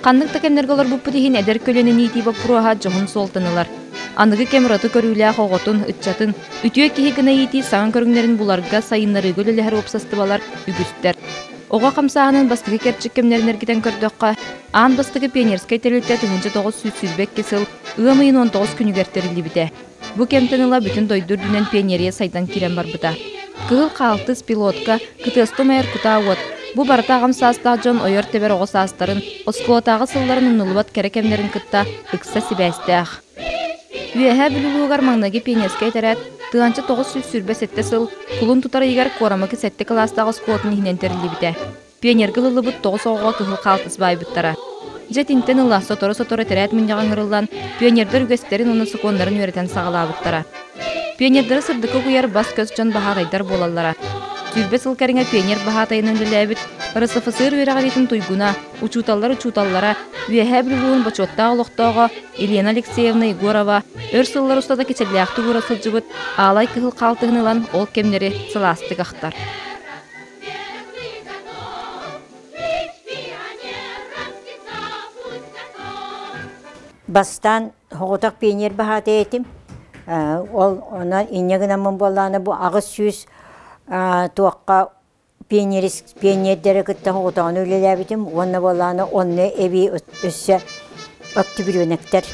Ханнык да кэмнэргэ олорбуппут иһин эдэр көлүөнэни иитии боппуруоһа дьоһун суолтаны ылар. Аныгы кэм ураты көрүүлээх оҕотун, ыччатын, үтүө киһи гына иитии саҥа көрүҥнэрин буларга, сайыннарыыга үлэлэһэр уопсастыбалар үгүстэр. Оҕо хамсааһынын бастакы кэрчик кэмнэрин эргитэн көрдөххө, аан бастакы пионерскай тэрилтэ 1922 сыл ыам ыйын 19 күнүгэр тэриллибитэ. Бу кэмтэн ыла бүтүн дойду үрдүнэн пионерия сайдан киирэн барбыта. Кыһыл хаалтыс, пилотка, кытыаста умайар кутаа уот бу барыта аҕам саастаах дьон ойор-тэбэр оҕо саастарын, оскуолатааҕы сылларын умнуллубат кэрэ кэмнэрин кытта ыкса сибээстээх. Үөһээ Бүлүү улууһугар маҥнайгы пионерскай этэрээт 1927 сыл кулун тутар ыйыгар Куорамыкы сэттэ кылаастаах оскуолатын иһинэн тэриллибитэ. Пионерга ылыллыбыт 9 оҕоҕо кыһыл хаалтыс баайбыттара. Дьэ итинтэн ыла сотору-сотору этэрээт мунньаҕа ыҥырыллан, пионердар үгэстэрин уонна сокуоннарын үөрэтэн саҕалаабыттара. Пионердары сырдыкка угуйар бас-көс дьон баһаатайдар буолаллара. 20 сыл кэриҥэ пионер баһаатайынан үлэлээбит РСФСР үөрэҕириитин туйгуна, учууталлар учууталлара, Үөһээ Бүлүү улууһун бочуоттаах олохтооҕо Елена Алексеевна Егорова өр сыллар устата кичэллээхтик уура сылдьыбыт аалай кыһыл хаалтыһын ылан ол кэмнэри сылаастык ахтар. Бастаан соҕотох пионер баһаатайа этим. Ол онон инньэ гынаммын буоллаҕына бу 800 туохха пионердэри кытта соҕотоҕун үлэлээбитим уонна буоллаҕына онно эбии өссө октябренектэр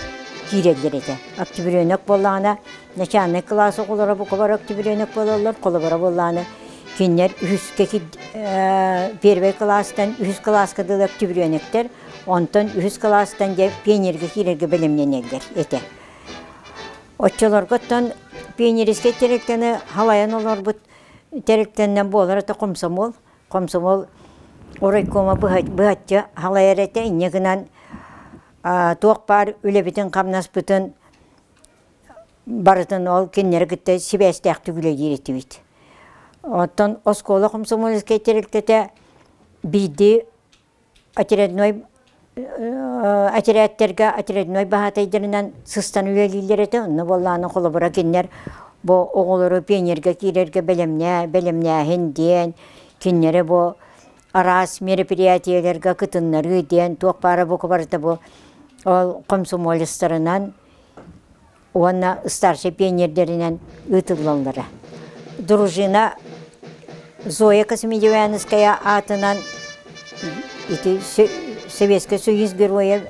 киирэллэр этэ. Октябренок буоллаҕына начальнай кылаас оҕолоро бука бары октябренок буолаллар, холобура буоллаҕына кинилэр үһүскэ первый кылаастан үһүс кылааска дылы октябренектэр, онтон үһүс кылаастан дьэ пионерга киирэргэ бэлэмнэнэллэр этэ. Оччолорго оттон пионерскай тэрилтэни халайан олорбут тэрилтэннэн буолар этэ комсомол. Комсомол оройкома быһаччы халайар этэ. Инньэ гынан туох баар үлэбитин-хамнаспытын барытын ол кинилэри кытта сибээстээхтик үлэлиир этибит. Оттон оскуола комсомольскай тэрилтэтэ биирдии очередной отрядтарга очередной баһаатайдарынан сыстан үлэлииллэр этэ. Онно буоллаҕына холобура кинилэр бу оҕолору пионерга киирэргэ бэлэмнээ, бэлэмнээһин диэн, кинилэри бу араас мероприятиеларга кытыннарыы диэн туох баара бука барыта бу ол комсомолецтарынан уонна старшай пионердэринэн ыытыллаллара. Дружина Зоя Космодемьянская аатынан ити Советский Союз геройа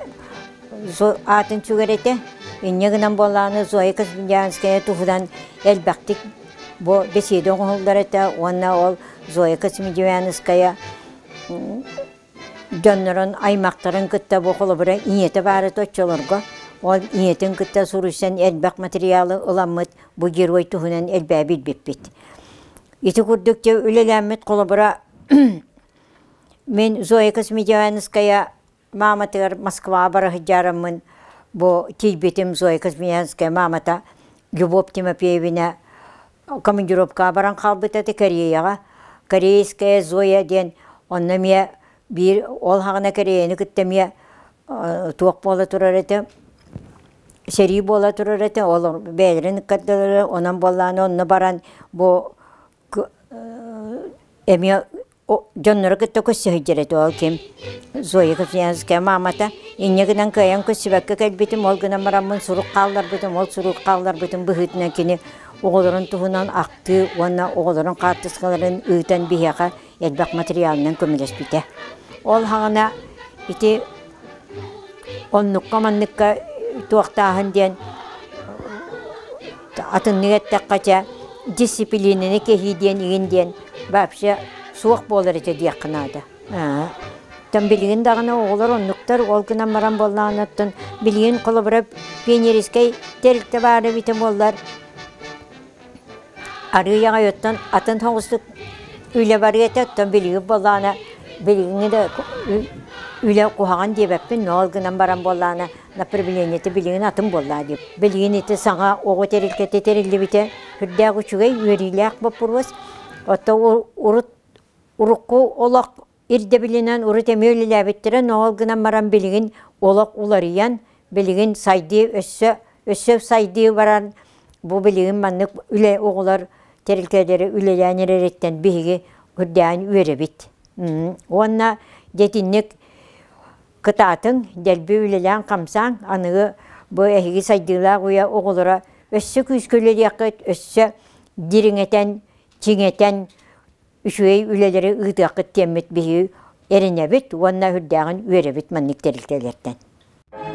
аатын сүгэр этэ. Инньэ гынан буоллаҕына Зоя Космодемьянская туһунан элбэхтик бу бэсиэдэ оҥоһуллар этэ уонна ол Зоя Космодемьянская дьоннорун, аймахтарын кытта бу холобура ийэтэ баара оччолорго ол ийэтин кытта суруйсан элбэх материалы ыламмыт бу герой туһунан элбэҕи билбиппит. Ити курдук дьэ үлэлээммит холобура мин Зоя Космодемьянская мааматыгар Москваҕа бара сылдьараммын бу тиийбитим Зоя Космодемьянская маамата Любовь Тимофеевна командировкаҕа баран хаалбыт этэ Кореяҕа. Корейская Зоя диэн онно эмиэ биир ол хаҕына Кореяны кытта эмиэ туох буола турар этэ сэрии буола турар этэ ол бэйэлэрин ыккардылара онон буоллаҕына онно баран бу эмиэ дьоннору кытта көрсө сылдьар этэ ол ким Зоя Капитянская маамата инньэ гынан кыайан көрсүбэккэ кэлбитим ол гынан бараммын сурук хаалларбытым ол сурук хаалларбытым быһыытынан кини оҕолорун туһунан ахтыы уонна оҕолорун хаартыскаларын ыытан биһиэхэ элбэх материалынан көмөлөспүтэ ол хаҕана ити оннукка манныкка туохтааһын диэн атыннык эттэххэ чэ дьиссипилиинэни кэһии диэн игин диэн вообще суох буолар этэ диэххэ наада. Оттон билигин даҕаны оҕолор оннуктар ол гынан баран буоллаҕына оттон билигин холобура пионерскай тэрилтэ баар эбитэ буоллар арыый аҕай оттон атын соҕустук үлэ барыа этэ оттон билигин буоллаҕына билигиҥҥи да үлэ куһаҕан диэбэппин но ол гынан баран буоллаҕына направлениета билигин атын буоллаҕа дии. Билигин ити саҥа оҕо тэрилтэтэ тэриллибитэ сүрдээх үчүгэй, үөрүүлээх боппуруос. Оттон урут урукку олох ирдэбилинэн урут эмиэ үлэлээбиттэрэ, но ол гынан баран билигин олох уларыйан, билигин сайдыы өссө өссө сайдыы баран бу билигин маннык үлэ оҕолор тэрилтэлэри үлэлээн эрэриттэн биһиги үрдээн үөрэбит. Уонна дьэ итинник. Кытаатыҥ, дэлби үлэлээн хамсааҥ, аныгы бу эһиги сайдыылаах үйэ оҕолоро өссө күүскэ үлэлиэххит, өссө дириҥэтэн, чиҥэтэн үчүгэй үлэлэри ыытыаххыт диэммит биһиги эрэнэбит уонна үрдээҕин үөрэбит маннык тэрилтэлэртэн.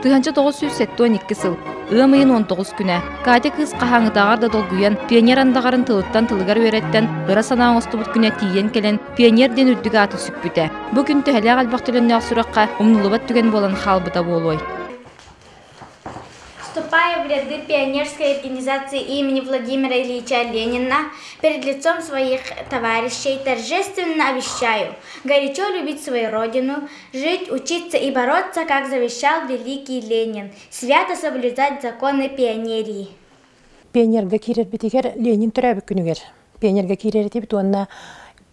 1972 сыл ыам ыйын 19 күнэ Катя кыыс хаһааҥҥытааҕар да долгуйан, пионер андаҕарын тылыттан тылыгар үөрэттэн, ыра санаа оҥостубут күнэ тиийэн кэлэн, пионер диэн үрдүк ааты сүкпүтэ. Бу күн төһөлөөх элбэх төлөннөөх сүрэххэ умнуллубат түгэн буолан хаалбыта буолуой? Вступая в ряды пионерской организации имени Владимира Ильича Ленина, перед лицом своих товарищей торжественно обещаю горячо любить свою родину, жить, учиться и бороться, как завещал великий Ленин, свято соблюдать законы пионерии. Пионерга киирэрбитигэр Ленин төрөөбүт күнүгэр пионерга киирэр этибит уонна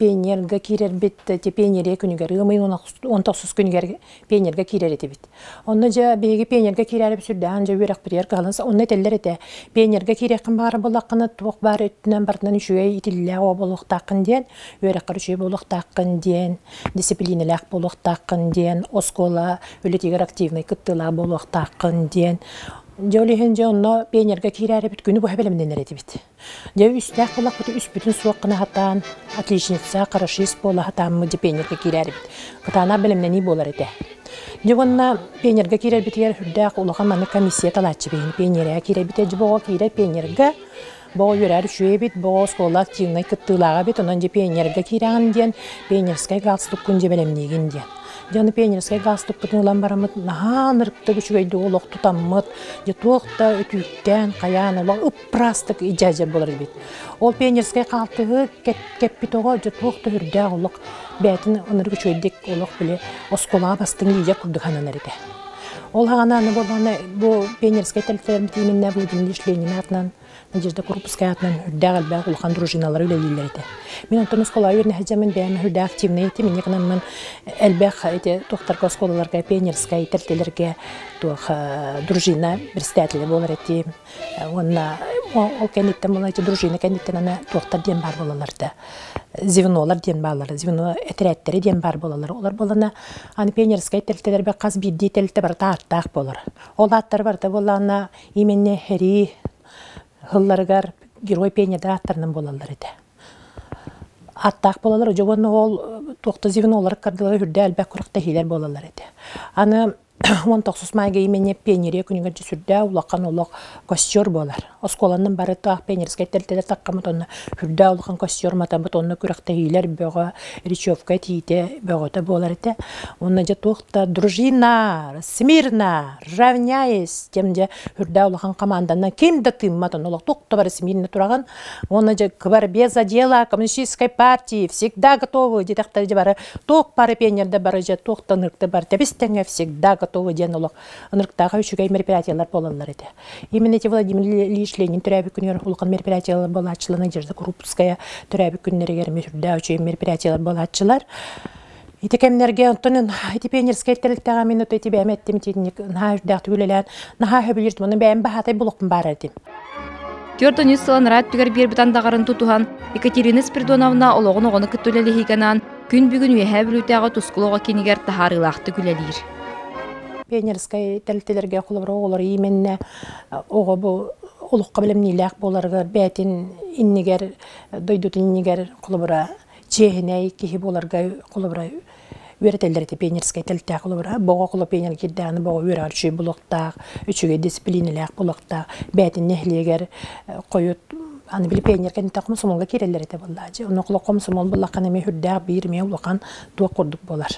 пионерга киирэрбит пионерия күнүгэр ыам ыйын 19 күнүгэр пионерга киирэр этибит. Онно дьэ биһиги пионерга киирээри сүрдээҕин дьэ үөрэхпитигэр кыһалын онно этэллэр этэ пионерга киириэххин баҕара буоллаххына туох баар өттүнэн барытынан үчүгэй итиллээх оҕо буолуохтааххын диэн үөрэххэр үчүгэй буолуохтааххын диэн дисциплинэлээх буолуохтааххын диэн оскуола үлэтигэр активнай кыттыылаах буолуохтааххын диэн дьэ ол иһин дьэ онно пионерга киирээрибит күнү быһа бэлэмнэнэр этибит. Дьэ үстээх буоллахпыт үспүтүн суох гына хатаан отличница, хорошист буола хатааммыт дьэ пионерга киирээрибит. Кытаанах бэлэмнэнии буолар этэ. Дьэ уонна пионерга киирэрбитигэр үрдээх улахан маннык комиссия талааччы биһини пионерия киирэбит дьэ боҕо киирэр пионерга боҕо үөрээр үчүгэй эбит, боҕо оскуола активнай кыттыылааҕа эбит, онон дьэ пионерга киирэҕин диэн пионерскай галстуккун дьэ бэлэмниигин диэн. Дьэ аны пионерскай галстукпутун ылан бараммыт наһаа ынырыктык үчүгэйдик олох тутаммыт, дьэ туох да өтүүктээн хайаан олох ыппыраастык идьээдьэр буолар эбит. Ол пионерскай хаалтыһы кэппит оҕо дьэ туох да үрдээх олох бэйэтин ынырык үчүгэйдик олох били оскуолаҕа бастыҥ лидер курдук сананар этэ. Ол хаҕана аны буоллаҕына бу пионерскай тэрилтэлэрбит именнэ Владимир Ильич Ленин аатынан Надежда Крупская аатынан үрдээх элбэх улахан дружиналар үлэлииллэр этэ. Мин онтон оскуолаҕа үөрэнэ сылдьаммын бэйэм үрдээх активнай этим, инньэ гынаммын элбэх ити туохтарга оскуолаларга пионерскай тэрилтэлэргэ туох дружина председателэ буолар этим. Уонна ол кэнниттэн була ити дружина кэнниттэн аны туохтар диэн баар буолаллар да звенолар диэн бааллар, звено этэрээттэрэ диэн баар буолаллар. Олор буолана аны пионерскай тэрилтэлэрбэ хас биирдии тэрилтэ барыта ааттаах буолар. Ол ааттар барыта буоллаҕына именно сэрии сылларыгар герой пионердар ааттарынан буолаллар этэ. Аттаах буолаллар, дьэ уонна ол туохта звенолар кардылара үрдэ элбэх күрэхтэһиилэр буолаллар этэ. Аны 19 майга именно пионерия күнүгэр дьэ сүрдээх улахан олох костер буолар. Оскуоланан бары таах пионерскай тэрилтэлэр таххаммыт онно сүрдээх улахан костер матаммыт онно күрэхтэһиилэр бөҕө, речевка этиитэ бөҕөтө буолар этэ. Уонна дьэ туох да дружина, смирно, равняясь тем дьэ үрдээх улахан команданан ким да тыыммат онно олох туох да бары смирно тураҕын. Уонна дьэ к борьбе за дело коммунистической партии всегда готовы диэтэхтэр дьэ бары туох бары пионерда бары дьэ туох да ынырыкта бар тэбис тэҥҥэ всегда готовы диэн олох ынырыктаах үчүгэй мероприятиялар буолаллар этэ. Именно эти Владимир Ильич Ленин төрөөбүт күнүгэр улахан мероприятиялар буолааччылар Надежда Крупская төрөөбүт күннэригэр үрдээх үчүгэй мероприятиялар буолааччылар. Ити кэмнэргэ онтон ити пионерскай тэрилтэҕэ мин ото ити бэйэм эттим итинник наһаа үрдээхтик үлэлээн наһаа сөбүлүүр онон бэйэм баһаатай булукпун баар этим. 4 сыл анараа өттүгэр биэрбит андаҕарын тутуһан, Екатерина Спиридоновна олоҕун оҕону кытта үлэлэһиигэ анаан, күн бүгүн Үөһээ Бүлүүтээҕи Тускул оҕо киинигэр таһаарыылаахтык үлэлиир. Пионерскай тэрилтэлэргэ холобура оҕолор иимэннэ оҕо бу олоххо бэлэмниилээх буоларыгар бэйэтин иннигэр дойдутун иннигэр холобура чиэһинэй киһи буоларга холобура үөрэтэллэр этэ пионерскай тэрилтээх холобура боҕо холо пионер киирдэҕинэ боҕо үөрэҕэр үчүгэй булуохтаах үчүгэй дисциплинэлээх буолуохтаах бэйэтин нэһилиэгэр хойут аны били пионер кэнниттэн хомсомолго киирэллэр этэ буоллаачы онно холо хомсомол буллаххына эмиэ үрдээх биир эмиэ улахан туох курдук буолар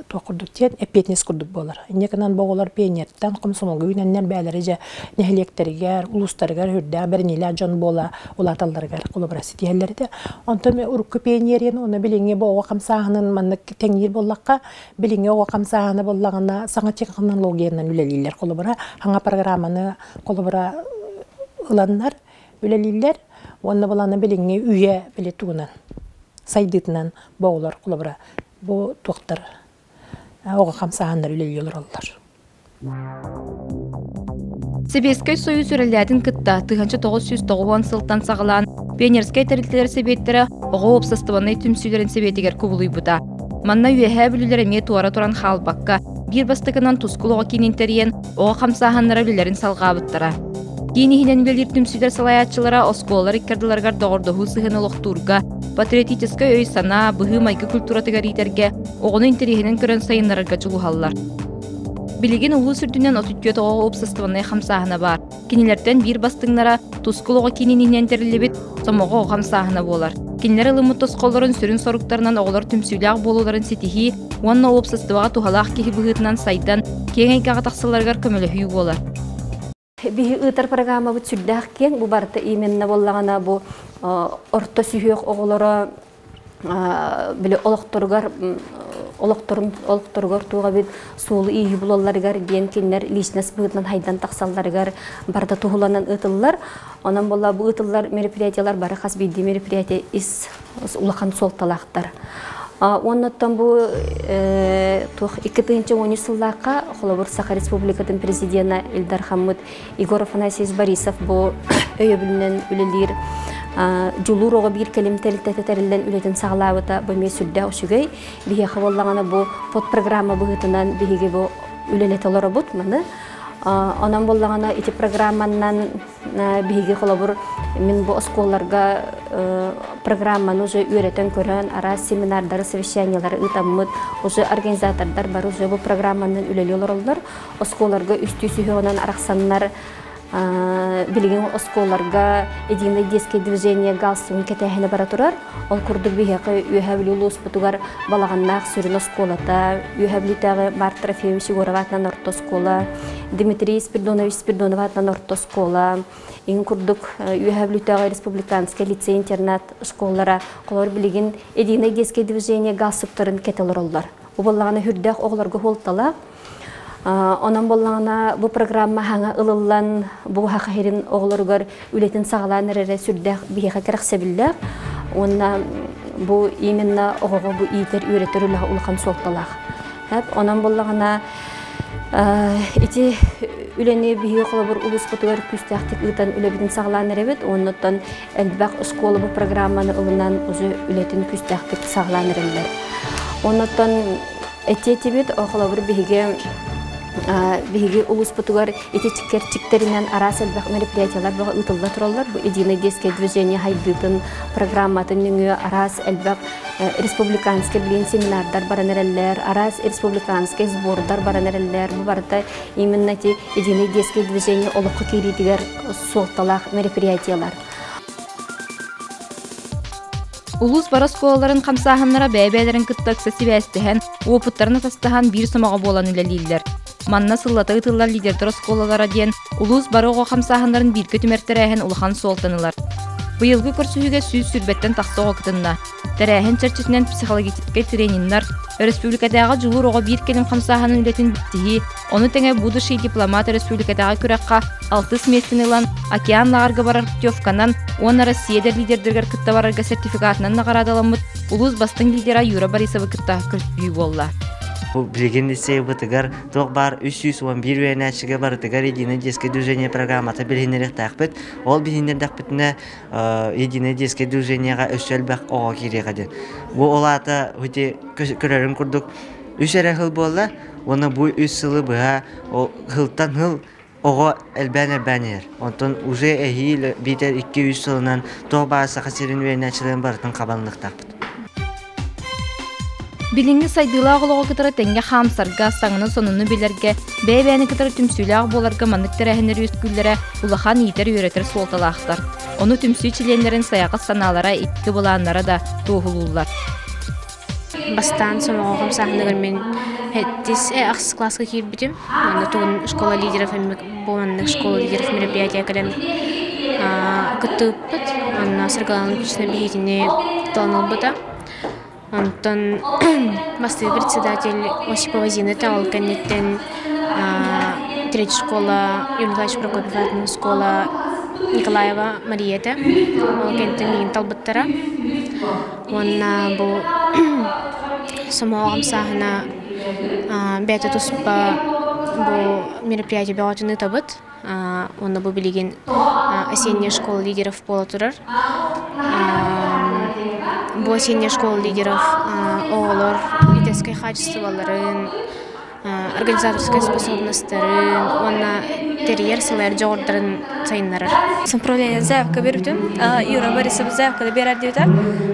туох курдук диэн эппиэтинэс курдук буолар. Инньэ гынан бу оҕолор пионертан комсомолга үүнэннэр бээлэрэ дьэ нэһилиэктэригэр, улуустарыгар үрдээх бэриниилээх дьон буола улааталларыгар холобура ситиһэллэр этэ. Онтон урукку пионерияны уонна билиҥҥи бу оҕо хамсааһынын маннык тэҥниир буоллахха, билиҥҥи оҕо хамсааһына буоллаҕына саҥа технологиянан үлэлииллэр. Холобура, саҥа программаны холобура ыланнар үлэлииллэр уонна былаана билиҥҥи үйэ били тугунан сайдыытынан бу оҕолор холобура бу туохтар оҕо хамсааһыннар үлэлии олороллор. Сэбиэскэй Союз үрэллээтин кытта 1990 сылтан саҕалаан Пионерскай тэрилтэлэр сэбиэттэрэ оҕо уопсастыбаннай түмсүүлэрин сэбиэтигэр кубулуйбута. Манна Үөһээ Бүлүүлэр эмиэ туора туран хаалбакка, биир бастакынан Тускул оҕо киинин тэрийэн, оҕо хамсааһыннара үлэлэрин салҕаабыттара. Киин иһинэн үлэлиир түмсүүлэр салайааччылара оскуолалар икки ардыларыгар доҕордоһуу сыһыаны олохтуурга, патриотическай өй-санаа, быһыы-майгы культуратыгар иитэргэ, оҕону интэриэһинэн көрөн сайыннарарга дьулуһаллар. Билигин улуус үрдүнэн 34 оҕо уопсастыбаннай хамсааһына баар. Кинилэртэн биир бастыҥнара Тускул оҕо киинин иһинэн тэриллибит Сомоҕо оҕо хамсааһына буолар. Кинилэр ылыммыт тосхоллорун сүрүн соруктарынан оҕолор түмсүүлээх буолууларын ситиһии уонна уопсастыбаҕа туһалаах киһи быһыытынан сайдан, киэҥ эйгэҕэ тахсалларыгар көмөлөһүү буолар. Биһи ыытар программабыт сүрдээх киэҥ. Бу барыта именно буоллаҕына бу орто сүһүөх оҕолоро били олохторугар олохторун олохторугар туох эбит суолу-ииһи булалларыгар диэн кинилэр личность быһыытынан хайдан тахсалларыгар барыта туһуланан ыытыллар. Онон буолла бу ыытыллар мероприятиялар бары хас биирдии мероприятие ис улахан суолталаахтар. Уоннаттан бу туох 2013 сыллаахха холобур Саха Республикатын президена Ил Дархаммыт Егор Афанасьевич Борисов бу өйөбүлүнэн үлэлиир Дьулуур оҕо биир кэлим тэрилтэтэ тэриллэн үлэтин саҕалаабыта бу эмиэ сүрдээх үчүгэй. Биһиэхэ буоллаҕына бу подпрограмма быһыытынан биһиги бу үлэлэтэ олоробут маны. Онон буоллаҕына ити программанан биһиги холобур мин бу оскуолаларга программаны уже үөрэтэн көрөн араас семинардары, совещаниялары ыытаммыт уже организатордар бары уже бу программанан үлэлии олороллор. Оскуолаларга үстүү сүһүөҕүнэн арахсаннар билигин оскуолаларга единое детское движение галстугун кэтээһинэ бара турар. Ол курдук биһиэхэ Үөһээ Бүлүү улууспутугар Балаҕаннаах сүрүн оскуолата, Үөһээ Бүлүүтээҕи Март Трофимович Егоров аатынан орто оскуола, Дмитрий Спиридонович Спиридонов аатынан орто оскуола, иҥ курдук Үөһээ Бүлүүтээҕи республиканскай лицей-интернат школалара холор билигин единое детское движение галстуктарын кэтэ олороллор. Бу буоллаҕына үрдээх оҕолорго хуолталаах. Онон буоллаҕына бу программа хаҥа ылыллан бу хахахирин оҕолоругар үлэтин саҕалаан эрэрэ сүрдээх биһиэхэ кэрэхсэбиллээх уонна бу именно оҕоҕо бу иитэр үөрэтэр үлэҕэ улахан суолталаах. Онон буоллаҕына ити үлэни биһиги холобур улууспутугар күүстээхтик ыытан үлэбитин саҕалаан эрэбит уоннаттан элбэх оскуола бу программаны ылынан уже үлэтин күүстээхтик саҕалаан эрэллэр. Оннуттан Этиэтибит, холобур, биһиги биһиги улууспутугар ити кэрчиктэринэн араас элбэх мероприятиялар бөҕө ыытылла тураллар. Бу Единое детское движение хайдыытын программатын нөҥүө араас элбэх республиканскай билин семинардар баран эрэллэр, араас республиканскай сбордар баран эрэллэр. Бу барыта именно эти Единое детское движение олоххо киириитигэр суолталаах мероприятиялар. Улуус бары оскуолаларын хамсааһыннара бэйэ-бэйэлэрин кытта ыкса сибээстэһэн, уопуттарын атастаһан биир сомоҕо буолан үлэлииллэр. Манна сыллата ыытыллар лидердэр оскуолалара диэн улуус бары оҕо хамсааһыннарын бииргэ түмэр тэрээһин улахан суолтаны ылар. Быйылгы көрсүһүүгэ 120-тэн тахса оҕо кытынна. Тэрээһин чэрчитинэн психологическай трениннэр, өрөспүүбүлүкэтээҕи дьулуур оҕо биир кэлим хамсааһынын үлэтин билсиһии, Ону тэҥэ «Будущий дипломат» өрөспүүбүлүкэтээҕи күрэххэ алтыс миэстэни ылан, океан лааҕырга барар путевканан уонна Россия эдэр лидердэригэр кытта барарга сертификатынан наҕараадаламмыт улуус бастыҥ лидера Юра Борисовы кытта көрсүһүү буолла. Бу билигин лицейбытыгар туох баар 311 үөрэнээччигэ барытыгар Единое детское движение программата билиһиннэриэхтээхпит. Ол билиһиннэрдэхпитинэ Единое детское движениеҕа өссө элбэх оҕо киириэҕэ диэн. Бу ол аата көрөрүн курдук үс эрэ сыл буолла уонна бу үс сылы быһа сылтан сыл оҕо элбээн-элбээн иһэр. Онтон уже эһиил биитэр 2-3 сылынан туох баар Саха сирин үөрэнээччилэрин барытын хабалыныахтаахпыт. Билиҥҥи сайдыылаах олоҕу кытары тэҥҥэ хаамсарга, саҥаны-сонуну билэргэ, бэйэ-бэйэни кытары түмсүүлээх буоларга маннык тэрээһиннэр үөскүүллэрэ улахан иитэр-үөрэтэр суолталаахтар. Ону түмсүү чилиэннэрин сайаҕас санаалара, икки былааннара да туоһулууллар. Бастаан сомоҕо хамсааһыныгар мин сэттис ахсыс кылааска киирбитим. Уонна тугун школа лидеров бу маннык школа лидеров мероприятие кэлэн кыттыбыппыт. Онно Саргылана Лукична биһигини талан ылбыта. Онтон бастакы председатель Осипова Зина ол кэнниттэн третья школа Юрий Николаевич Прокопьев аатынан школа Николаева Мария этэ. Ол кэнниттэн миигин талбыттара. Уонна бу сомоҕо хамсааһына бэйэтэ туспа бу мероприятие бөҕөтүн ыытабыт. Уонна бу билигин осенняя школа лидеров буола турар. Бу осенняя школа лидеров оҕолор лидерскэй хаачыстыбаларын, организаторскай способностарын уонна тэрийэр салайар дьоҕурдарын сайыннарар. Самоуправление заявка бербитим. Юра Борисов заявканы берер диэбитэ.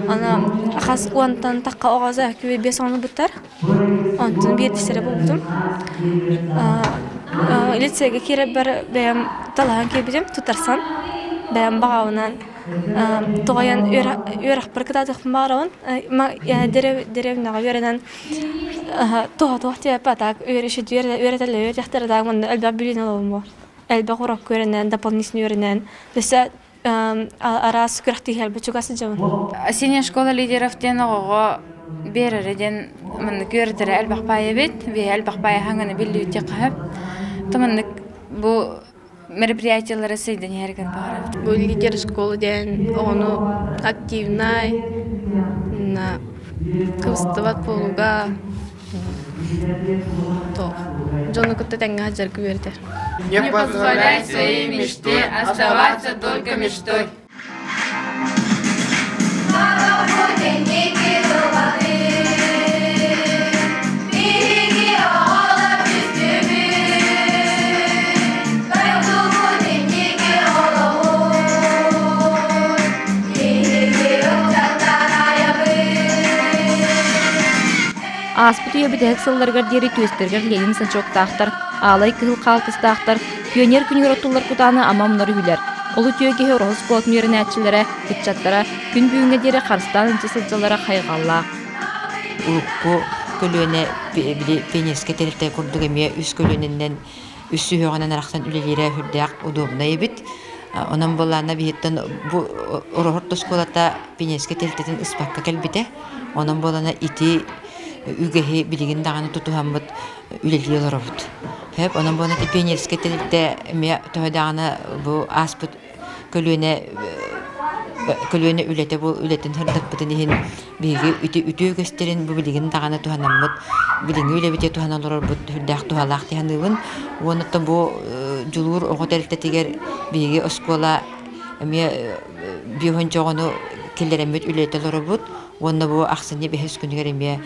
Аны хас уонтан тахха оҕо заявка биэс оҕону буттар. Онтон биирдэстэрэ буолбутум. Лицейгэ киирэрбэр бэйэм талаһан киирбитим, тутарсан. Бэйэм баҕабынан тоҕойон үөрэхпэр кытаатыахпын баҕарабын. Деревняҕа үөрэнэн туһа-туох диэппэ, а так үөрэтэллэр үөрэтиэхтэрэ да уонна элбэх билиини ылабын буо. Элбэх урок үөрэнэн, дополнительно үөрэнэн, өссө араас күрэхтэһиилэргэ чугас сылдьабын. Осенняя школа лидеров диэн оҕоҕо биэрэрэ диэн маннык үөрэтэрэ элбэх баай эбит. Биһи элбэх баай хаҥаны биллибит диэххэ сөп. То маннык бу мероприятиелары сайдан иһэригэр баҕарабыт. Бу лидер школы диэн оҕону активнай, кыбыстыбат буолууга дьону кытта тэҥҥэ сылдьарга үөрэтэр. Не позволяй своей мечте оставаться только мечтой. Ааспыт үйэ бүтэһик сылларыгар диэри түөстэригэр Ленин значоктаахтар, аалай кыһыл хаалтыстаахтар, пионер күнүгэр оттуллар кутааны ама умнар үһүлэр. Ол үтүө киһи Ороһу оскуолатын үөрэнээччилэрэ, ыччаттара күн бүгүҥҥэ диэри харыстаан илдьэ сылдьаллара хайҕаллаах. Урукку көлүөнэ били пионерскай тэрилтэ курдук эмиэ үс көлүөнэннэн үс сүһүөҕүнэн арахсан үлэлиирэ сүрдээх удобнай эбит. Онон буоллаана биһиттэн бу Ороһорт оскуолата пионерскай тэрилтэтин ыспакка кэлбитэ. Онон буолана ити үгэһи билигин даҕаны тутуһаммыт үлэлии олоробут. Хөп, онон буолан ити пионерскай тэрилтэ эмиэ төһө даҕаны бу ааспыт көлүөнэ көлүөнэ үлэтэ бу үлэтин сырдаппытын иһин биһиги ити үтүө үгэстэрин бу билигин даҕаны туһанаммыт билиҥҥи үлэбитигэр туһана олорорбут сүрдээх туһалаах дии саныыбын. Уонна бу Дьулуур оҕо тэрилтэтигэр биһиги оскуола эмиэ биэһүнчэ оҕону киллэрэммит үлэлэтэ олоробут уонна бу ахсынньы бэһис күнүгэр эмиэ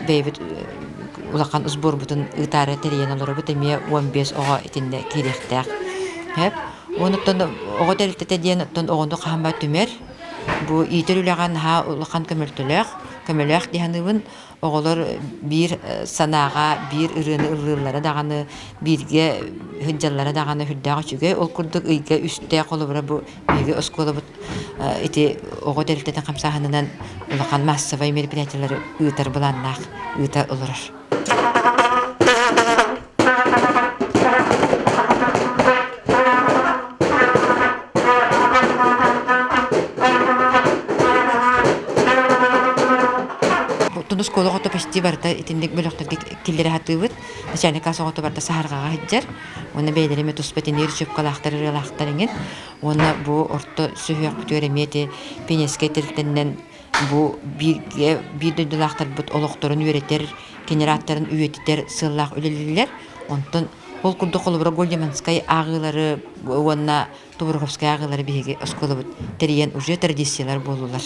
бэйэбит улахан сборбутун ыытаары тэрийэн олоробут эмиэ 15 оҕо итиннэ киириэхтээх. Сөп. Онуттан оҕо тэрилтэтэ диэн оттон оҕону хаһан түмэр. Бу иитэр үлэҕэ наһаа улахан көмөлтөлөөх, көмөлөөх дии саныыбын. Оҕолор биир санааҕа, биир ырыаны ыллыыллара даҕаны, бииргэ сылдьаллара даҕаны сүрдээх үчүгэй. Ол курдук ыйга үстэ холобура бу биһиги оскуолабыт ити оҕо тэрилтэтин хамсааһынынан улахан маассабай мероприятиелары ыытар былааннаах ыыта олорор. Тунус школа оҕото почти барыта итинник бөлөхтөргө киллэрэ сатыыбыт. Начальник класс оҕото барыта саһарҕаҕа сылдьар. Уонна бэйэлэрэ эмиэ туспа итинник речевкалаахтар, ырыалаахтар эҥин. Уонна бу орто сүһүөхпүтүгэр эмиэ ити пионерскай тэрилтэннэн бу бииргэ биир дойдулаахтарбыт олохторун үөрэтэр, генераттарын үйэтитэр сыаллаах үлэлииллэр. Онтон ол курдук холобура Гольдеманскай ааҕыылары уонна Тубуруковскай ааҕыылары биһиги оскуолабыт тэрийэн уже традициялар буоллулар.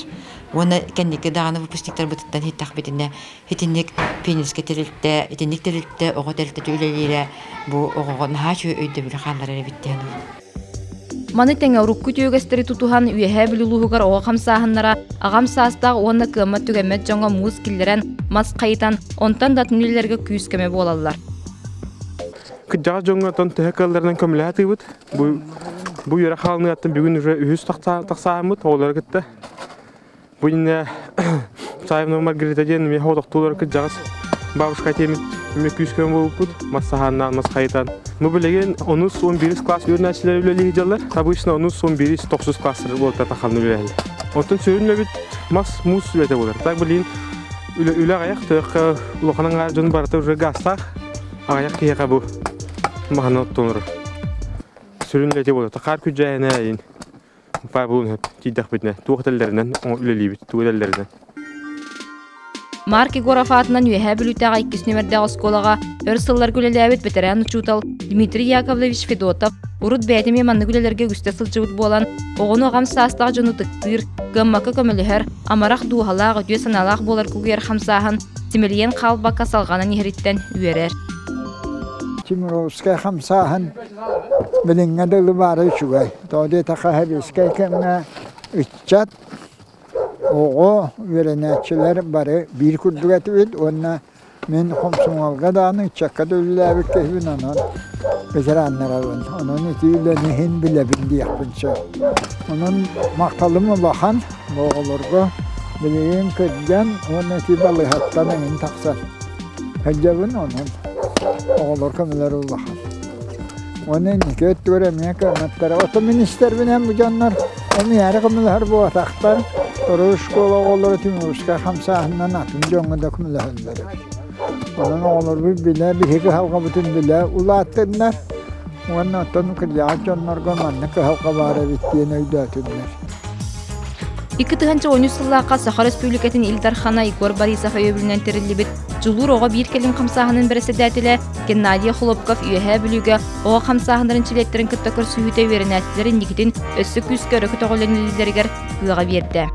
Уонна кэнники даҕаны выпускниктарбытыттан иһиттэхпитинэ итинник пионерскай тэрилтэ, итинник тэрилтэ оҕо тэрилтэтэ үлэлиирэ бу оҕоҕо наһаа үчүгэй өйдөбүлү хаалларар эбит диэн. Маны тэҥэ урукку үтүөгэстэри тутуһан Үөһээ Бүлүү улууһугар оҕо хамсааһыннара аҕам саастаах уонна кыаммат-түгэммэт дьоҥҥо муус киллэрэн, мас хайытан, онтон да атын үлэлэргэ күүс-көмө буолаллар. Кырдьаҕас дьоҥҥо оттон төһө кыалларынан көмөлөһө атыыбыт. Бу бу үөрэх хаалыныгаттан бүгүн уже үһүс тахсааммыт оҕолору кытта. Бу иннэ Саевна Маргарита диэн эмиэ оҕотохтуулар кырдьаҕас бабушка тиэмит эмиэ күүс-көмө буолбуппут мас саһааннаан мас хайытан. Бу билигин онус он бирис класс үөрэнээччилэр үлэлии сылдьаллар. Обычно онус он бирис тохсус класстар буолта тахалны үлэлэһэллэр. Оттон сүрүн үлэбит мас муус үлэтэ буолар. Так билигин үлэ үлэ аҕыйах төһө улахан аҥаар дьон барыта уже газтаах аҕыйах киһиэхэ бу маһаны оттонор. Сүрүн үлэтэ буолар. Хаар күдьээнэ ин Павловна тиийдэхпитинэ туох этэллэринэн үлэлиибит, тугу этэллэринэн. Марк Егоров аатынан Үөһээ Бүлүүтээҕи иккис нүмердээх оскуолаҕа өр сылларга үлэлээбит бэтэрээн учуутал Дмитрий Яковлевич Федотов урут бэйэтэ эмиэ маннык үлэлэргэ үгүстэ сылдьыбыт буолан, оҕону аҕам саастаах дьону ытыктыыр, кыаммакка көмөлөһөр, амарах дууһалаах, үтүө санаалаах буолар кугуйар хамсааһын симэлийэн хаалбакка салҕанан иһэриттэн үөрэр. Тимуровскай хамсааһын билиҥҥэ дылы баара үчүгэй. Тоҕо диэтэххэ, сэбиэскэй кэмҥэ ыччат Оҕо, үөрэнээччилэр бары биир курдук этибит уонна мин хомсомуолга даҕаны ыччакка да үлэлээбит киһибин онон ветераннарабын. Онон ити үлэни иһин билэбин диэхпин сөп. Онон махталым улахан оҕолорго билигин кырдьан уонна ити балыыһаттан эҥин тахсан сылдьабын онон оҕолор көмөлөрө улахан. Уонна инники өттүгэр эмиэ кыамматтара. Оттон мин истэрбинэн бу дьоннор эмиэ көмөлөһөр буолбатахтар. Второй школа оҕолоро Тимурскай хамсааһынынан атын дьоҥҥо да көмөлөһөллөр. Онон оҕолорбут билэ, биһиги кыһалҕабытын билэ улааттыннар. Уонна оттон кырдьаҕас дьоннорго маннык кыһалҕа баар эбит диэн өйдөөтүннэр. 2013 сыллаахха Саха Өрөспүүбүлүкэтин Ил Дархана Егор Борисов өйөбүлүнэн тэриллибит Дьулуур оҕо биир кэлим хамсааһынын бэрэссэдээтэлэ Геннадий Охлопков Үөһээ Бүлүүгэ оҕо хамсааһыннарын чилиэттэрин кытта көрсүһүүтэ үөрэнээччилэр инникитин өссө күүскэ өрө көтөҕүллэниллэригэр кыаҕа биэрдэ.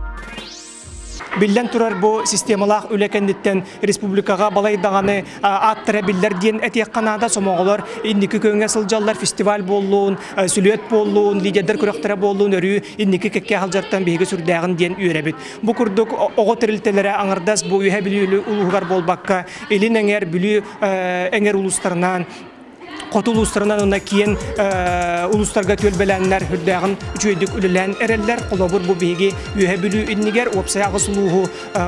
Биллэн турар, бу системалаах үлэ кэнниттэн республикаҕа балай даҕаны ааттара биллэр диэн этиэххэ наада. Сомоҕолор инники күөҥҥэ сылдьаллар, фестиваль буоллун, сүлүөт буоллун, лидердэр күрэхтэрэ буоллун, өрүү инники кэккэ сылдьартан биһиги сүрдээҕин диэн үөрэбит. Бу курдук оҕо тэрилтэлэрэ аҥардас бу Үөһээ Бүлүү улууһугар буолбакка, Илин эҥэр, Бүлүү эҥэр улуустарынан хоту улуустарынан уонна киэн улуустарга түөлбэлээннэр үрдээҕин үчүгэйдик үлэлээн эрэллэр. Холобур, бу биһиги Үөһэ Бүлүү иннигэр уопсай аҕыс улууһу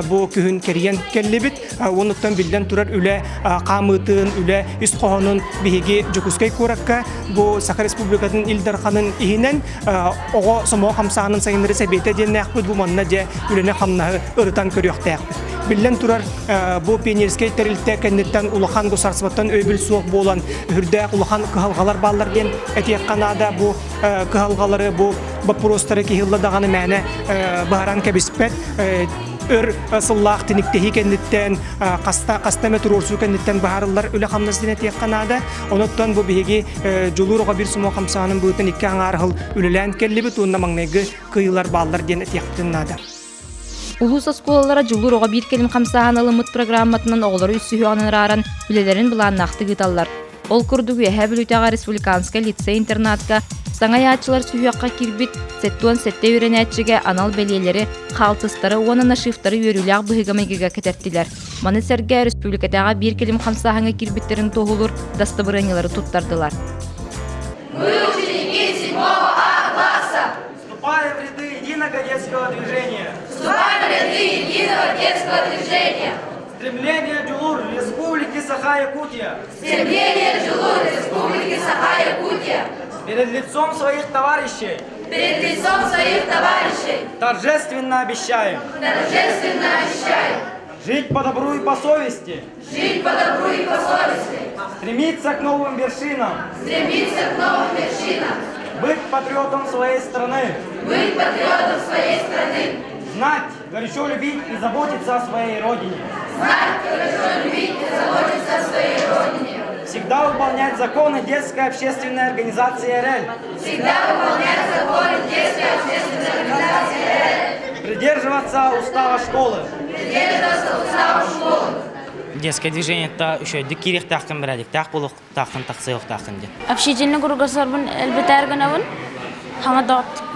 бу күһүн кэрийэн кэллибит. Уонуттан биллэн турар үлэ хаамыытын, үлэ ис хоһоонун биһиги Дьокуускай куоракка бу Саха Республикатын Ил Дарханын иһинэн оҕо сомоҕо хамсааһынын сайыннары сэбиэтэ диэннээхпит. Бу манна дьэ үлэни-хамнаһы ырытан көрүөхтээхпит. Биллэн турар, бу пионерскай тэрилтэ кэнниттэн улахан государствоттан өйөбүл суох буолан, үрдээх улахан кыһалҕалар бааллар диэн этиэххэ наада. Бу кыһалҕалары, бу боппуруостары киһи ылла даҕаны мээнэ быһаран кэбиспэт. Өр сыллаах тиниктэһии кэнниттэн, хаста хаста эмэ туруорсуу кэнниттэн быһаарыллар үлэ-хамнас диэн этиэххэ наада. Онуттан бу биһиги Дьулуур оҕо биир сомоҕо хамсааһынын быһыытынан икки аҥаар сыл үлэлээн кэллибит уонна маҥнайгы кыайыылар бааллар диэн этиэхпитин наада. Улуус оскуолалара Дьулуур оҕо биир кэлим хамсааһын ылыммыт программатынан оҕолору үс сүһүөҕүнэн арааран үлэлэрин былааннаахтык ыыталлар. Ол курдук Үөһээ Бүлүүтээҕи республиканскай лицей-интернатка саҥа айааччылар сүһүөххэ киирбит 77 үөрэнээччигэ анал бэлиэлэри, хаалтыстары уонна нашивтары үөрүүлээх быһыыга-майгыга кэтэртилэр. Маны сэргэ республикатааҕы биир кэлим хамсааһыҥҥа киирбиттэрин туоһулуур дастабырыанньалары туттардылар. Мы ученики 7 А класса. Вступая в ряды единого детского движения. Вступая в ряды единого детского движения. Стремление Дюлур Республики Саха-Якутия. Стремление Дюлур Республики Саха-Якутия. Перед лицом своих товарищей. Перед лицом своих товарищей. Торжественно обещаем. Торжественно обещаем. Жить по добру и по совести. Жить по добру и по совести. Стремиться к новым вершинам. Стремиться к новым вершинам. Быть патриотом своей страны. Быть патриотом своей страны. Знать, горячо любить и заботиться о своей родине. Знать, горячо любить и заботиться о своей родине. Всегда выполнять законы детской общественной организации РЛ. Всегда выполнять законы детской общественной организации РЛ. Придерживаться устава школы. Придерживаться устава школы. Детское движение это еще дикирих тахтан бирәдик, тах булук тахтан тахсыйок тахтан ден. Общительный кругозорбун элбетер гынабын, хама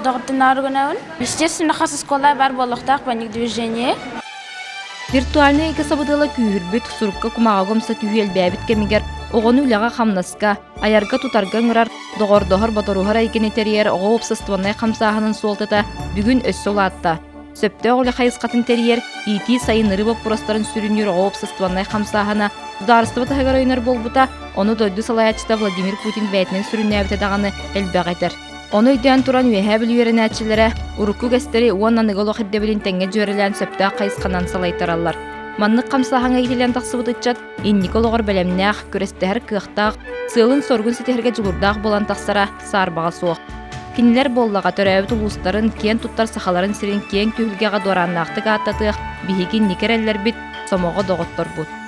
доҕоттунаар гынабын. Естественно, хас школа бар буолуохтаах паник движение. Виртуальнай эйгэ сабыдыала күүһүрбүт, сурукка кумааҕыга умса түһүү элбээбит кэмигэр оҕону үлэҕэ-хамнаска, айарга-тутарга ыҥырар, доҕордоһор, бодоруһар эйгэни тэрийэр оҕо уопсастыбаннай хамсааһынын суолтата бүгүн өссө улаатта. Сөптөөх үлэ хайысхатын тэрийэр, иитии-сайыннарыы боппуруостарын сүрүннүүр оҕо уопсастыбаннай хамсааһына судаарыстыба таһыгар өйөнөр буолбута, ону дойду салайааччыта Владимир Путин бэйэтинэн сүрүннээбитэ даҕаны элбэҕи этэр. Ону өйдөөн туран Үөһээ Бүлүү үөрэнээччилэрэ урукку үгэстэри уонна аныгы олох ирдэбилин тэҥҥэ дьүөрэлээн сөптөөх хайысханан салайтараллар. Маннык хамсааһыҥҥа иитиллэн тахсыбыт ыччат инники олоҕор бэлэмнээх, күрэстэһэр кыахтаах, сыалын-соругун ситиһэргэ дьулуурдаах буолан тахсара саарбаҕа суох. Кинилэр буоллаҕа төрөөбүт улуустарын, киэн туттар сахаларын сирин киэҥ түһүлгэҕэ дуорааннаахтык ааттатыах, биһиги инники эрэллэрбит, Сомоҕо доҕотторбут.